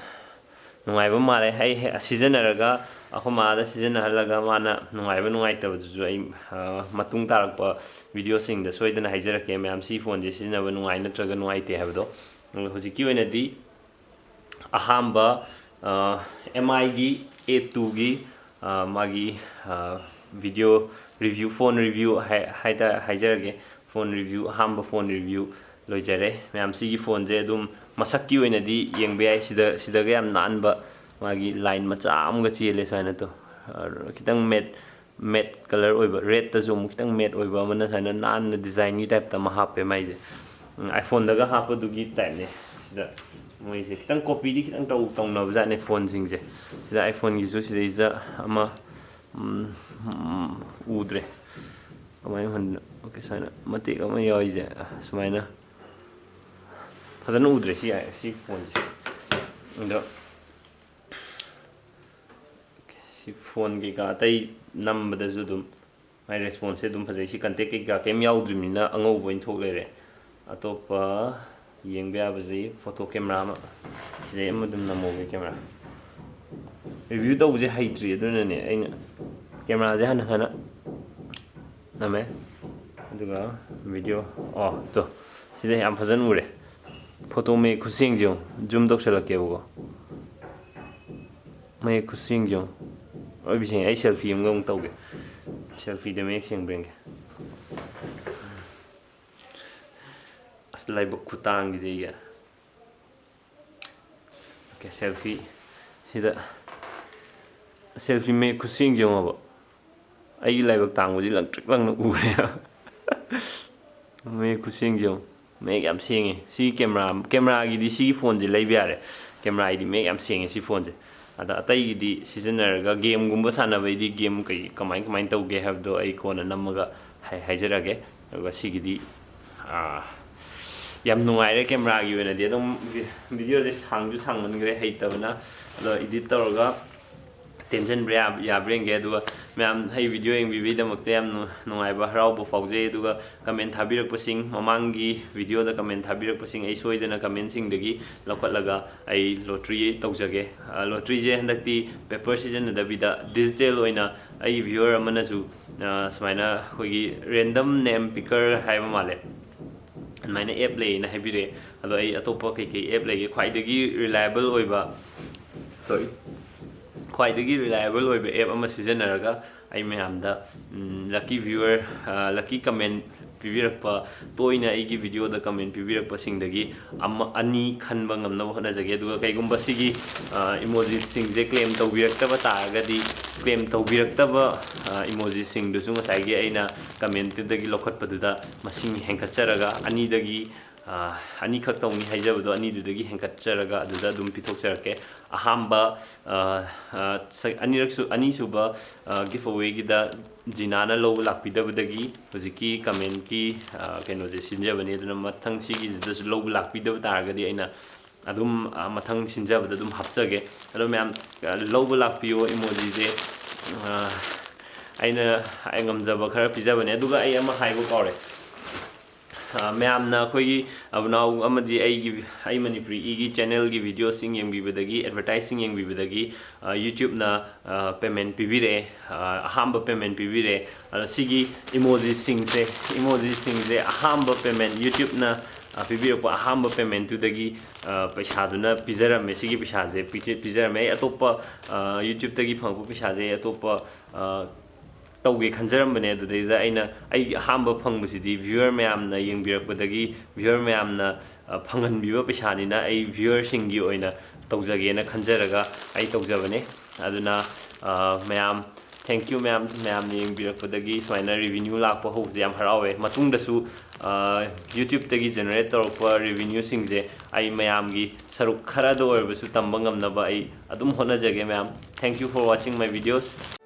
ꯅꯨꯡꯉꯥꯏꯕ ꯃꯥꯜꯂꯦ꯫ ꯑꯩ ꯍꯦꯛ ꯁꯤꯖꯤꯟꯅꯔꯒ ꯑꯩꯈꯣꯏ ꯃꯥꯗ ꯁꯤꯖꯤꯟꯅꯍꯜꯂꯒ ꯃꯥꯅ ꯅꯨꯡꯉꯥꯏꯕ ꯅꯨꯡꯉꯥꯏꯇꯕꯗꯨꯁꯨ ꯑꯩ, ꯑ, ꯃꯇꯨꯡ ꯇꯥꯔꯛꯄ ꯚꯤꯗꯤꯑꯣꯁꯤꯡꯗ ꯁꯣꯏꯗꯅ ꯍꯥꯏꯖꯔꯛꯀꯦ, ꯃꯌꯥꯝ ꯁꯤ ꯐꯣꯟꯁꯦ ꯁꯤꯖꯤꯟꯅꯕ ꯅꯨꯡꯉꯥꯏ ꯅꯠꯇ꯭ꯔꯒ ꯅꯨꯡꯉꯥꯏꯇꯦ ꯍꯥꯏꯕꯗꯣ꯫ ꯑꯗꯣ ꯍꯧꯖꯤꯛꯀꯤ ꯑꯣꯏꯅꯗꯤ ꯑꯍꯥꯟꯕ, ꯑ, ꯑꯦꯝ ꯑꯥꯏꯒꯤ ꯑꯦ ꯇꯨꯒꯤ, ꯑ, ꯃꯥꯒꯤ, ꯑ, ꯚꯤꯗꯤꯑꯣ ꯔꯤꯚ꯭ꯌꯨ, ꯐꯣꯟ ꯔꯤꯚ꯭ꯌꯨ ꯍꯥꯏ-, ꯍꯥꯏꯇꯥ-, ꯍꯥꯏꯖꯔꯒꯦ꯫ ꯐꯣꯟ ꯔꯤꯚ꯭ꯌꯨ, ꯑꯍꯥꯟꯕ ꯐꯣꯟ ꯔꯤꯚ꯭ꯌꯨ ꯂꯣꯏꯖꯔꯦ꯫ ꯃꯌꯥꯝ ꯁꯤꯒꯤ ꯐꯣꯟꯁꯦ ꯑꯗꯨꯝ ꯃꯁꯛꯀꯤ ꯑꯣꯏꯅꯗꯤ ꯌꯦꯡꯕ ꯌꯥꯏ꯫ ꯁꯤꯗ, ꯁꯤꯗꯒ ꯌꯥꯝ ꯅꯥꯟꯕ ꯃꯥꯒꯤ ꯂꯥꯏꯟ ꯃꯆꯥ ꯑꯃꯒ ꯆꯦꯜꯂꯦ ꯁꯨꯃꯥꯏꯅ ꯇꯧ-, ꯑ, ꯈꯤꯇꯪ ꯃꯦꯠ ꯃꯦꯠ ꯀꯂꯔ ꯑꯣꯏꯕ, ꯔꯦꯠꯇꯁꯨ ꯑꯃꯨꯛ ꯈꯤꯇꯪ ꯃꯦꯠ ꯑꯣꯏꯕ ꯑꯃꯅ ꯁꯨꯃꯥꯏꯅ ꯅꯥꯟꯅ ꯗꯤꯖꯥꯏꯟꯒꯤ ꯇꯥꯏꯞꯇ ꯑꯃ ꯍꯥꯞꯄꯦ ꯃꯥꯏꯁꯦ꯫ ꯎꯝ, ꯑꯥꯏꯐꯣꯟꯗꯒ ꯍꯥꯞꯄꯗꯨꯒꯤ ꯇꯥꯏꯞꯅꯦ꯫ ꯁꯤꯗ ꯃꯣꯏꯁꯦ ꯈꯤꯇꯪ ꯀꯣꯄꯤꯗꯤ ꯈꯤꯇꯪ ꯇꯧ-, ꯇꯧꯅꯕꯖꯥꯠꯅꯦ ꯐꯣꯟꯁꯤꯡꯁꯦ꯫ ꯁꯤꯗ ꯑꯥꯏꯐꯣꯟꯒꯤꯁꯨ ꯁꯤꯗꯩꯁꯤꯗ ꯑꯃ, ꯎꯝ, ꯎꯝ, ꯎꯗ꯭ꯔꯦ꯫ ꯀꯃꯥꯏꯅ ꯍꯟ-, ꯑꯣꯀꯦ, ꯁꯨꯃꯥꯏꯅ ꯃꯇꯦꯛ ꯑꯃ ꯌꯥꯎꯔꯤꯁꯦ, ꯁꯨꯃꯥꯏꯅ ꯐꯖꯅ ꯎꯗ꯭ꯔꯦ ꯁꯤ, ꯁꯤ ꯐꯣꯟꯁꯦ꯫ ꯑꯗꯣ ꯁꯤ phone ꯀꯩꯀꯥ ꯑꯇꯩ ꯅꯝꯕꯗꯁꯨ ꯑꯗꯨꯝ ꯃꯥꯏ response ꯁꯦ ꯑꯗꯨꯝ ꯐꯖꯩ꯫ ꯁꯤ contact ꯀꯩꯀꯥ ꯀꯩꯝ ꯌꯥꯎꯗ꯭ꯔꯤꯕꯅꯤꯅ ꯑꯉꯧꯕ ꯑꯣꯏꯅ ꯊꯣꯛ ꯂꯩꯔꯦ꯫ ꯑꯇꯣꯞꯄ ꯌꯦꯡꯕ ꯌꯥꯕꯁꯤ photo camera ꯑꯃ, ꯁꯤꯗꯩ ꯑꯃ ꯑꯗꯨꯝ ꯅꯝꯍꯧꯒꯦ꯫ Camera review ꯇꯧꯕꯁꯦ ꯍꯩꯇ꯭ꯔꯤ, ꯑꯗꯨꯅꯅꯦ ꯑꯩꯅ camera ꯁꯦ ꯍꯥꯟꯅ ꯍꯥꯟꯅ ꯅꯝꯃꯦ, ꯑꯗꯨꯒ video, ꯑꯣ ꯇꯣ, ꯁꯤꯗ ꯌꯥꯝ ꯐꯖꯅ ꯎꯔꯦ꯫ Photo ꯃꯌꯦꯛ ꯈꯨꯠꯁꯦꯡꯁꯦ ꯌꯦꯡꯉꯨ, zoom ꯇꯧꯁꯜꯂꯛꯀꯦꯕꯀꯣ꯫ ꯃꯌꯦꯛ ꯈꯨꯠꯁꯦꯡꯁꯦ ꯌꯦꯡꯉꯨ꯫ ꯑꯔꯣꯏꯕꯤ ꯁꯦꯡꯉꯦ꯫ ꯑꯩ selfie ꯑꯃꯒ ꯑꯃꯨꯛ ꯇꯧꯒꯦ꯫ Selfie ꯗ ꯃꯌꯦꯛ ꯁꯦꯡꯕ꯭ꯔꯥ ꯌꯦꯡꯒꯦ꯫ ꯑꯁ, ꯂꯥꯏꯕꯛ ꯈꯨꯇꯥꯡꯒꯤꯗꯤ ꯑꯩꯒꯤ꯫ Okay, selfie ꯁꯤꯗ selfie ꯃꯌꯦꯛ ꯈꯨꯠꯁꯦꯡꯁꯦ ꯌꯦꯡꯉꯣꯕ꯫ ꯑꯩꯒꯤ ꯂꯥꯏꯕꯛ ꯇꯥꯡꯕꯗꯤ ꯂꯪꯇ꯭ꯔꯤꯛ ꯂꯪꯅ ꯎꯔꯦ꯫ ꯃꯌꯦꯛ ꯈꯨꯠꯁꯦꯡꯁꯦ ꯌꯦꯡꯉꯣ꯫ ꯃꯌꯦꯛ ꯌꯥꯝ ꯁꯦꯡꯉꯦ꯫ ꯁꯤ camera, camera ꯒꯤꯗꯤ ꯁꯤꯒꯤ phone ꯁꯦ ꯂꯩꯕ ꯌꯥꯔꯦ꯫ Camera ꯒꯤꯗꯤ ꯃꯌꯦꯛ ꯌꯥꯝ ꯁꯦꯡꯉꯦ ꯁꯤ phone ꯁꯦ꯫ ꯑꯗ ꯑꯇꯩꯒꯤꯗꯤ ꯁꯤꯖꯤꯟꯅꯔꯒ game ꯒꯨꯝꯕ ꯁꯥꯟꯅꯕꯩꯗꯤ game ꯀꯩ, ꯀꯃꯥꯏ, ꯀꯃꯥꯏꯅ ꯇꯧꯒꯦ ꯍꯥꯏꯕꯗꯣ ꯑꯩ ꯀꯣꯟꯅ ꯅꯝꯃꯒ ꯍꯥꯏ-, ꯍꯥꯏꯖꯔꯛꯑꯒꯦ꯫ ꯑꯗꯨꯒ ꯁꯤꯒꯤꯗꯤ, ꯑꯥ, ꯌꯥꯝ ꯅꯨꯡꯉꯥꯏꯔꯦ camera ꯒꯤ ꯑꯣꯏꯅꯗꯤ꯫ ꯑꯗꯨꯝ vi-, video ꯁꯦ ꯁꯥꯡꯁꯨ ꯁꯥꯡꯃꯟꯈ꯭ꯔꯦ ꯍꯩꯇꯕꯅ꯫ ꯑꯗꯣ edit ꯇꯧꯔꯒ ꯇꯦꯟꯁꯤꯟꯕ꯭ꯔꯥ ꯌꯥ-, ꯌꯥꯕ꯭ꯔꯥ ꯌꯦꯡꯒꯦ꯫ ꯑꯗꯨꯒ ꯃꯌꯥꯝ ꯑꯩ video ꯌꯦꯡꯕꯤꯕꯒꯤꯗꯃꯛꯇ ꯌꯥꯝ ꯅꯨ-, ꯅꯨꯡꯉꯥꯏꯕ, ꯍꯔꯥꯎꯕ ꯐꯥꯎꯖꯩ꯫ ꯑꯗꯨꯒ comment ꯊꯥꯕꯤꯔꯛꯄꯁꯤꯡ, ꯃꯃꯥꯡꯒꯤ video ꯗ comment ꯊꯥꯕꯤꯔꯛꯄꯁꯤꯡ ꯑꯩ ꯁꯣꯏꯗꯅ comment ꯁꯤꯡꯗꯒꯤ ꯂꯧꯈꯠꯂꯒ ꯑꯩ lottery ꯇꯧꯖꯒꯦ꯫ ꯑ, lottery ꯁꯦ ꯍꯟꯗꯛꯇꯤ paper ꯁꯤꯖꯤꯟꯅꯗꯕꯤꯗ digital ꯑꯣꯏꯅ ꯑꯩꯒꯤ viewer ꯑꯃꯅꯁꯨ, ꯑ, ꯁꯨꯃꯥꯏꯅ ꯑꯩꯈꯣꯏꯒꯤ random name picker ꯍꯥꯏꯕ ꯃꯥꯜꯂꯦ, ꯑꯗꯨꯃꯥꯏꯅ app ꯂꯩꯌꯦꯅ ꯍꯥꯏꯕꯤꯔꯛꯑꯦ꯫ ꯑꯗꯣ ꯑꯩ ꯑꯇꯣꯞꯄ ꯀꯩꯀꯩ app ꯂꯩꯒꯦ? ꯈ꯭ꯋꯥꯏꯗꯒꯤ reliable ꯑꯣꯏꯕ, sorry, ꯈ꯭ꯋꯥꯏꯗꯒꯤ reliable ꯑꯣꯏꯕ app ꯑꯃ ꯁꯤꯖꯤꯟꯅꯔꯒ ꯑꯩ ꯃꯌꯥꯝꯗ, ꯎꯝ, lucky viewer, ꯑ, lucky comment ꯄꯤꯕꯤꯔꯛꯄ, ꯇꯣꯏꯅ ꯑꯩꯒꯤ video ꯗ comment ꯄꯤꯕꯤꯔꯛꯄꯁꯤꯡꯗꯒꯤ ꯑꯃ, ꯑꯅꯤ ꯈꯟꯕ ꯉꯝꯅꯕ ꯍꯣꯠꯅꯖꯒꯦ꯫ ꯑꯗꯨꯒ ꯀꯩꯒꯨꯝꯕ ꯁꯤꯒꯤ, ꯑ, emoji ꯁꯤꯡꯁꯦ claim ꯇꯧꯕꯤꯔꯛꯇꯕ ꯇꯥꯔꯒꯗꯤ, claim ꯇꯧꯕꯤꯔꯛꯇꯕ, ꯑ, emoji ꯁꯤꯡꯗꯨꯁꯨ ꯉꯁꯥꯏꯒꯤ ꯑꯩꯅ comment ꯇꯨꯗꯒꯤ ꯂꯧꯈꯠꯄꯗꯨꯗ ꯃꯁꯤꯡ ꯍꯦꯟꯒꯠꯆꯔꯒ ꯑꯅꯤꯗꯒꯤ, ꯑ, ꯑꯅꯤꯈꯛ ꯇꯧꯅꯤ ꯍꯥꯏꯖꯕꯗꯣ ꯑꯅꯤꯗꯨꯗꯒꯤ ꯍꯦꯟꯒꯠꯆꯔꯒ ꯑꯗꯨꯗ ꯑꯗꯨꯝ ꯄꯤꯊꯣꯛꯆꯔꯛꯀꯦ꯫ ꯑꯍꯥꯟꯕ, ꯑ, ꯑ, ꯁ-, ꯑꯅꯤꯔꯛꯁꯨ-, ꯑꯅꯤꯁꯨꯕ, ꯑ, giveaway ꯒꯤꯗ ꯖꯤꯅꯥꯅ ꯂꯧꯕ ꯂꯥꯛꯄꯤꯗꯕꯗꯒꯤ ꯍꯧꯖꯤꯛꯀꯤ comment ꯀꯤ, ꯑ, ꯀꯩꯅꯣꯁꯦ ꯁꯤꯟꯖꯕꯅꯤ꯫ ꯑꯗꯨꯅ ꯃꯊꯪ ꯁꯤꯒꯤꯁꯤꯗꯁꯨ ꯂꯧꯕ ꯂꯥꯛꯄꯤꯗꯕ ꯇꯥꯔꯒꯗꯤ ꯑꯩꯅ ꯑꯗꯨꯝ ꯑ, ꯃꯊꯪ ꯁꯤꯟꯖꯕꯗ ꯑꯗꯨꯝ ꯍꯥꯞꯆꯒꯦ꯫ ꯑꯗꯣ ꯃꯌꯥꯝ ꯑ, ꯂꯧꯕ ꯂꯥꯛꯄꯤꯌꯣ emojiꯁꯦ꯫ ꯑ, ꯑꯩꯅ ꯑꯩ ꯉꯝꯖꯕ ꯈꯔ ꯄꯤꯖꯕꯅꯦ꯫ ꯑꯗꯨꯒ ꯑꯩ ꯑꯃ ꯍꯥꯏꯕ ꯀꯥꯎꯔꯦ꯫ ꯑ, ꯃꯌꯥꯝꯅ ꯑꯩꯈꯣꯏꯒꯤ ꯑꯕꯨꯅꯥꯎ ꯑꯃꯗꯤ ꯑꯩꯒꯤ, ꯑꯩ ꯃꯅꯤꯄꯨꯔꯤ ꯏꯒꯤ channelꯒꯤ videoꯁꯤꯡ ꯌꯦꯡꯕꯤꯕꯗꯒꯤ, advertiseꯁꯤꯡ ꯌꯦꯡꯕꯤꯕꯗꯒꯤ, ꯑ, YouTubeꯅ ꯑ, payment ꯄꯤꯕꯤꯔꯛꯑꯦ꯫ ꯑ, ꯑꯍꯥꯟꯕ payment ꯄꯤꯕꯤꯔꯛꯑꯦ꯫ ꯑꯗꯣ ꯁꯤꯒꯤ emojiꯁꯤꯡꯁꯦ, emojiꯁꯤꯡꯁꯦ ꯑꯍꯥꯟꯕ payment, YouTubeꯅ ꯑ, ꯄꯤꯕꯤꯔꯛꯄ ꯑꯍꯥꯟꯕ paymentꯇꯨꯗꯒꯤ ꯑ, ꯄꯩꯁꯥꯗꯨꯅ ꯄꯤꯖꯔꯝꯃꯦ꯫ ꯁꯤꯒꯤ ꯄꯩꯁꯥꯁꯦ ꯄꯤꯖ-, ꯄꯤꯖꯔꯝꯃꯦ꯫ ꯑꯩ ꯑꯇꯣꯞꯄ ꯑ, YouTubeꯇꯒꯤ ꯐꯪꯉꯛꯄ ꯄꯩꯁꯥꯁꯦ ꯑꯩ ꯑꯇꯣꯞꯄ ꯑ, ꯇꯧꯒꯦ ꯈꯟꯖꯔꯝꯕꯅꯦ꯫ ꯑꯗꯨꯗꯩꯗ ꯑꯩꯅ ꯑꯩꯒꯤ ꯑꯍꯥꯟꯕ ꯐꯪꯕꯁꯤꯗꯤ viewer ꯃꯌꯥꯝꯅ ꯌꯦꯡꯕꯤꯔꯛꯄꯗꯒꯤ, viewer ꯃꯌꯥꯝꯅ ꯑ, ꯐꯪꯍꯟꯕꯤꯕ ꯄꯩꯁꯥꯅꯤꯅ ꯑꯩ viewerꯁꯤꯡꯒꯤ ꯑꯣꯏꯅ ꯇꯧꯖꯒꯦꯅ ꯈꯟꯖꯔꯒ ꯑꯩ ꯇꯧꯖꯕꯅꯦ꯫ ꯑꯗꯨꯅ ꯑ, ꯃꯌꯥꯝ thank you ꯃꯌꯥꯝ, ꯃꯌꯥꯝꯅ ꯌꯦꯡꯕꯤꯔꯛꯄꯗꯒꯤ ꯁꯨꯃꯥꯏꯅ revenue ꯂꯥꯛꯄ ꯍꯧꯕꯁꯦ ꯌꯥꯝ ꯍꯔꯥꯎꯋꯦ꯫ ꯃꯇꯨꯡꯗꯁꯨ ꯑ, YouTubeꯇꯒꯤ generate ꯇꯧꯔꯛꯄ revenueꯁꯤꯡꯁꯦ ꯑꯩ ꯃꯌꯥꯝꯒꯤ ꯁꯔꯨꯛ ꯈꯔꯗ ꯑꯣꯏꯔꯕꯁꯨ ꯇꯝꯕ ꯉꯝꯅꯕ ꯑꯩ ꯑꯗꯨꯝ ꯍꯣꯠꯅꯖꯒꯦ ꯃꯌꯥꯝ꯫ Thank you for watching my videos.